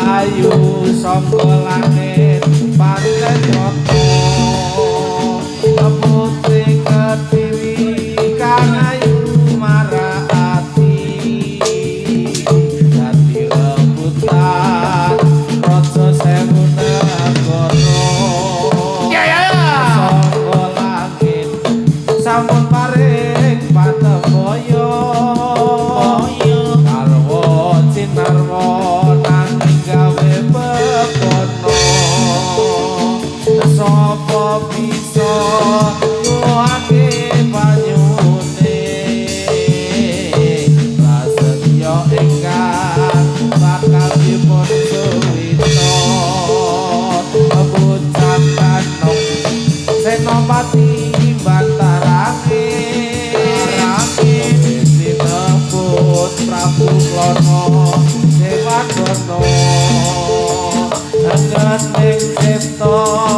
Ayu sangga langit pancen nyata. Putri Kediri kang ayu marak ati, dadi rebutan raja sewu negara. Ya ya ya. Sangga langit sampun paring patemboyo, garwa cinarwa nanging gawe bebono. Sapa bisa nyuwake banyune prasetya ingkang bakal dipun suwita. Bocah kanom Senopati Bantarangin sinebut Prabu Klono Sewandana, ngening cipta.